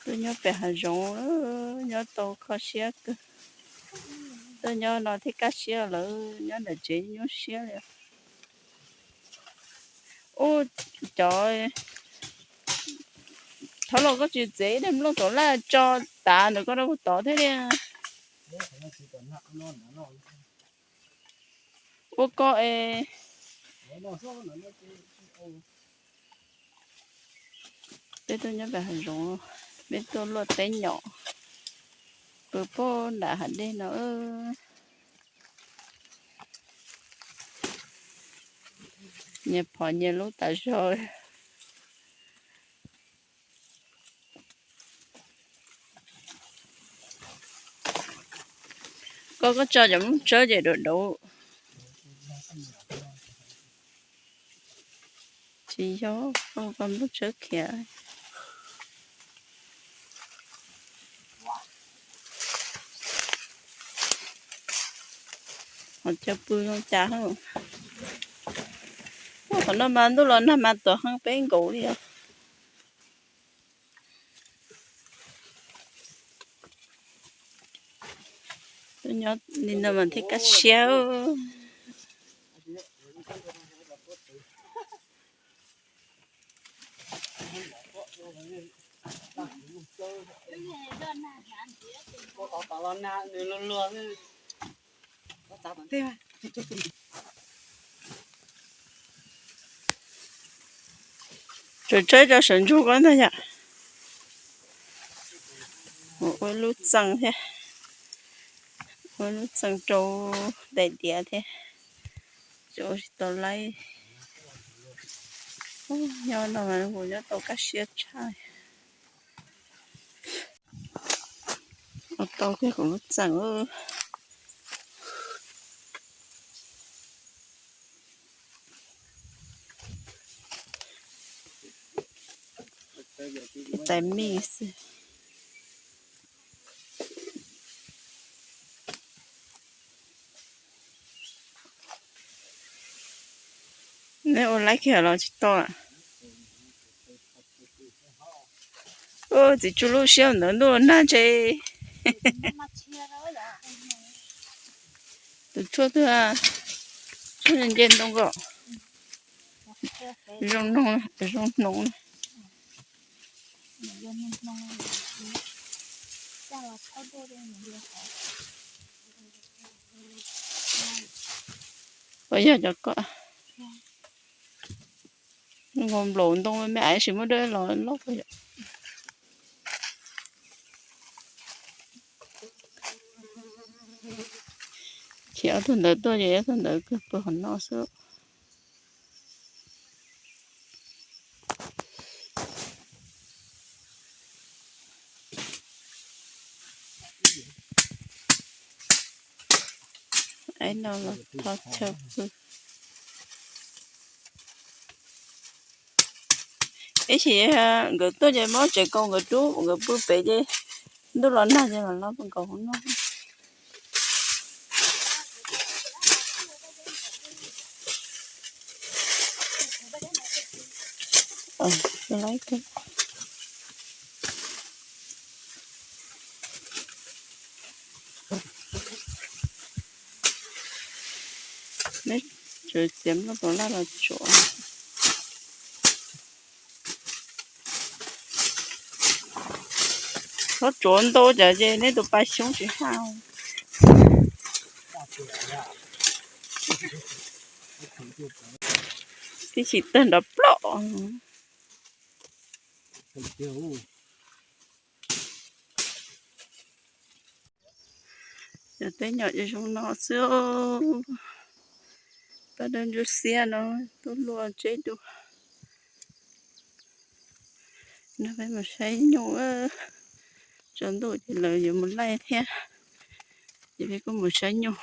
Tuaj nyob pem hav zoov, nyob tau kho siab kawg. Tuaj nyob no thiaj kaj siab, lawv nyob ntawm tsev nyuaj siab li. Ub, cov, thov los koj tsis txiav ib daim nplooj tom laj tso tav ntawm koj rau tod thiab li. Ua koj es. Peb tuaj nyob pem hav zoov, peb tuaj luaj teb nyom pw puag nram hav dej no. Nyias phom nyias lub tas zog. Koj, koj tso cov nplooj tsawb ces dau dauv. Tsis yog, koj, koj nplooj tsawb khiav. Ho cov pw zoo cas. Ub, qhov no mas ntuj los nag mas tuam heev peb nkaus li os. Tuaj nyob li no mas thiaj kaj siab. Tseem tsawb rau saum ntsug ko ntag yom. Ua lub txeem thiab, ua lub txeem rau daim diav thiab, rau tsis tau laib. Nyob no mas kuv nyob tau kaj siab tshaj. Ua tau kiag kuv lub txeem. Tais mij xwb. Neb ua laib kiag los tsis tau. Txiv tsuj lub siab ntawd ntuj nag ntshe. Tus tshuaj twg, tshuaj nce ntoo ko. Zoo noog, zoo hnoov. Puas yog cov ko? Nkaus nplaum ntoo me me ais sis muaj dawb los loj puas yog? Ces ob tug ntawd tuaj ces ob tug ntawd kawg pw qhov no xwb. Aib no los thov chaw pw. Ib chim nkawd tuaj ces muab tsev kaus nkawd rub nkawd pw pem ces ntuj los nag ces mam los pw nkaus hauv no. Neb tsuav txiav nplooj tus laj los tsuav. Txhob tsuav ntau cas ces neb tus pa xyoob tsis haj. Ib chim tawg nrov ploj. Cov teb nyom zoo no xwb. Paj dawb ntsuab xiab no tuaj luaj tseb dua. No peb mus saib nyuj, tsaus ntuj ces lawv yuav mus laij thiab, ces peb kuj mus saib nyuj.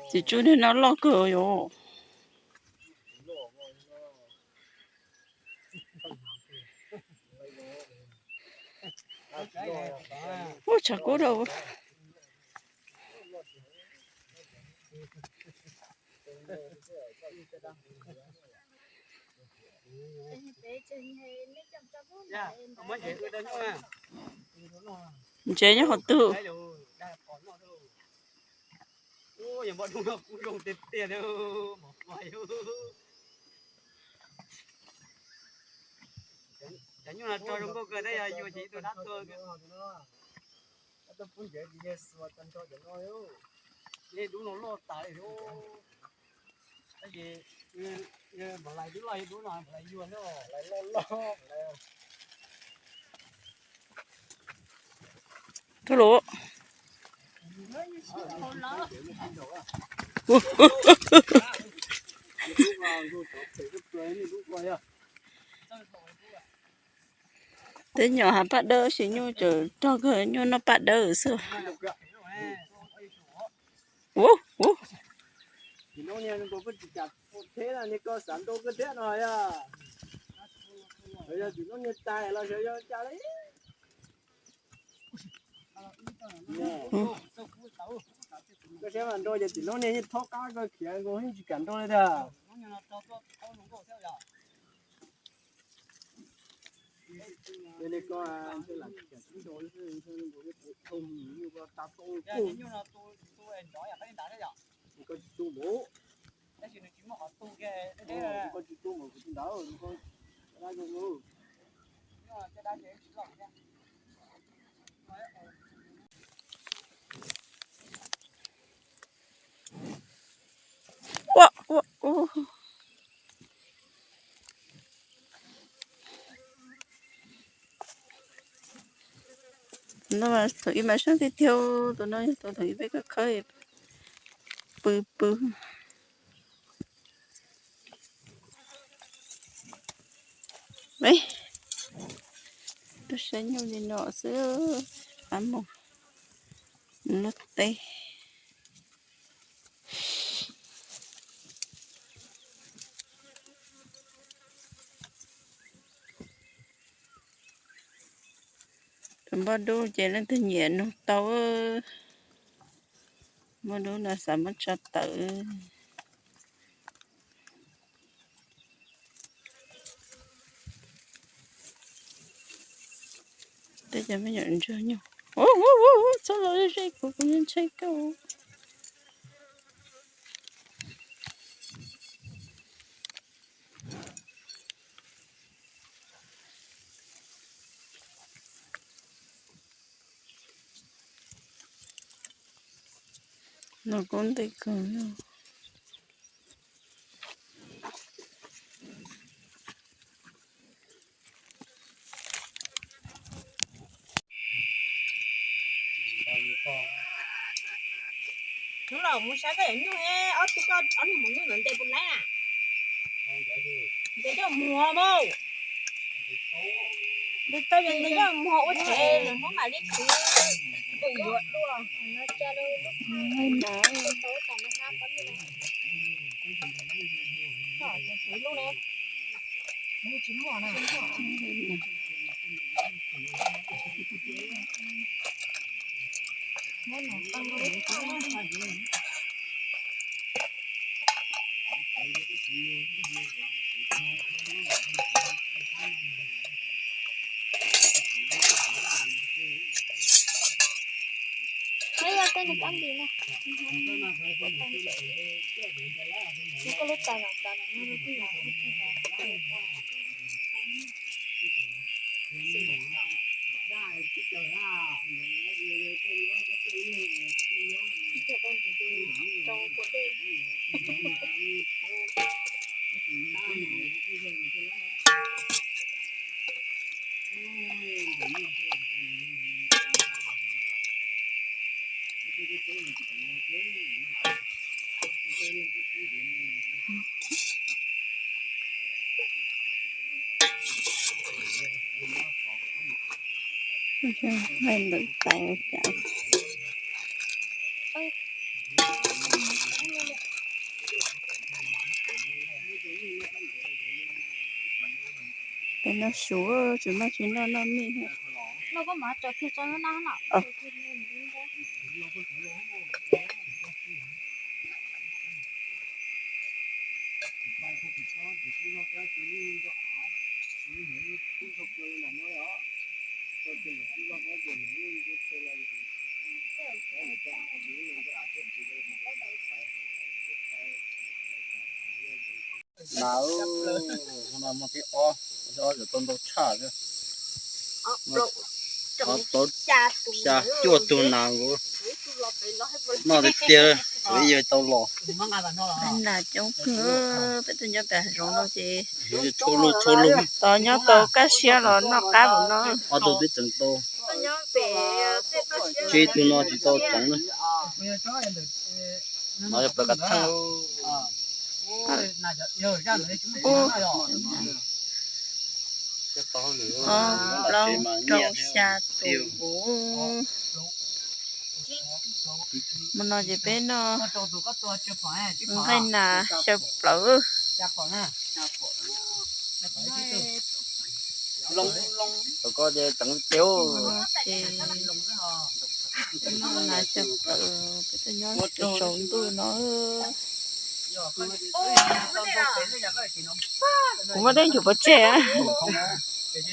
Txiv tsuj niag no loj kawg yom. Ub, tshav kub rau. Ntses nyob qhov twg? Cov nyuj no tso zoo nkauj kawg thiab, yog yuag ces ib tug dab tuag. Dub no loj tas li. Tab sis Npam Lais dub loj, dub no Npam Lais yuag thiab, Npam Lais loj loj. Tuaj los. Tej nyuam hav paj dawb, sis nyuj tseem rog kawg, nyuj noj paj dawb xwb. Ub, ub. Koj saib mas nrau ces tim no niag yeej thaub qab koj khiav nkaus yeej tsis kam nrau li ntag. Koj tsis tu npaum, koj tsis tu npaum kuv tus ntawd. Ua, ua, ua. Tus no mas thaum ib mas sab tiag tiag, tus no yog tus thaum ib peb khawb khawb pw pw. Tuaj saib nyuj li no xwb, ab mus lub teb. Tus npoj dub ces leej twg nyiam nug tau. Npoj dub no xav muab tso tawm. Tej cov me nyuam ntsuag nyuj. Txhob los ze kuv, kuv ntshe koj. No kuj ntev kawg. Hnub los mus saib koj yawm nyuj, ob tug koj ob niag mus nyuj ntawd ntes puas laib na? Ntes coj muag mas. Ntes tau yog ntes coj muag ua tsev lawm muab mam li khwv. Ntes yuav dua. Nqaij ntawm tais ua cas. Peb noj su, tsis noj tsis noj, noj mij. Nas, no muaj thib ob, thib ob tau ntau tshaj xwb. Tau xya cuaj tug nas nkaus. Noj tiag tiag, tsuav ib yam tau los. Nas coob kawg, peb tuaj nyob pem hav zoov no ces tshua lug tshua lug. Tos nyob tau kaj siab los noj qab npaum no. Ob tug twb tseem tau, tsib tug no tsis tau tseev na. No yog plaws kav theej. Ob plaub rau xya tus. Hmo no ces peb noj nqaij nas xyaw plawv. Hmo no ces peb noj nas xyaw plawv, peb tuaj nyob tsaus ntuj no. Kuv muaj dej nchuav pov tseg. Tsib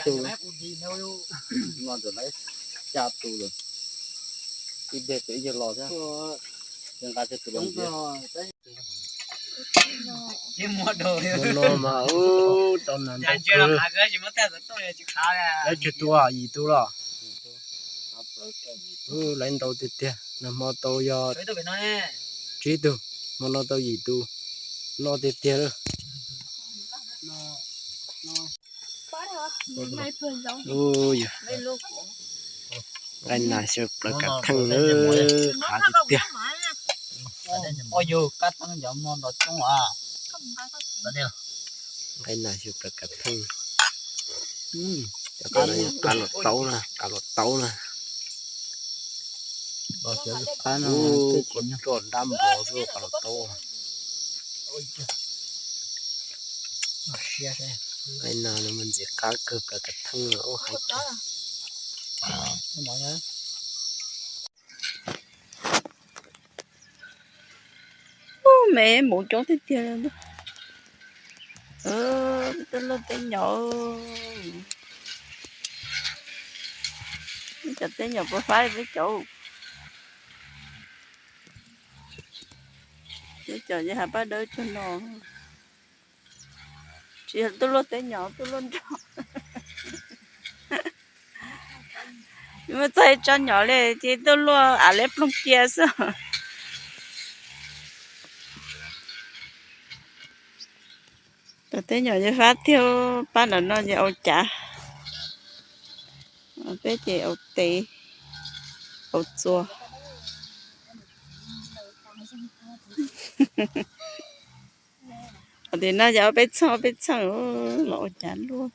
tug, no tseem lawv xya tus lawm. Ib deg tseem ib yag los thiab. Nqa tej tus los ntxiv. Hmo no mas ub, tau nas ntau kawg. Lawv tsawg tus, yim tus los? Ub, lawv ntau tiag tiag, nag hmo tau yog tsib tug, hmo no tau yim tus, noj tiag tiag lawm. Ub, yog nqaij nas xyaw plawv kav theej, khav tiag tiag. Nqaij nas xyaw plawv kav theej. Cov qab no yog qab los taub na, qab los taub na. Ub, kuv roj dab npog xwb, qab los taub. Nqaij nas no mas ntxim qab kawg, plawv kav theej ub hais tiag. Ub, me muv coob tiag tiag li. Peb tuaj luaj teb nyom. Peb cov teb nyom puas fab li peb cov. Peb cov ces hav paj dawb tsuag no. Tsis yog tuaj luaj teb nyom, tuaj luaj nroj. Muaj txog ib tsob nyom li ces tuaj luaj av liab ploog cia xwb. Cov teb nyom ces fab tiag, pab nram no ces au cav, peb ces au tes, au txua. Tim no ces ob peb txheej ob peb txheej los ua cav luaj.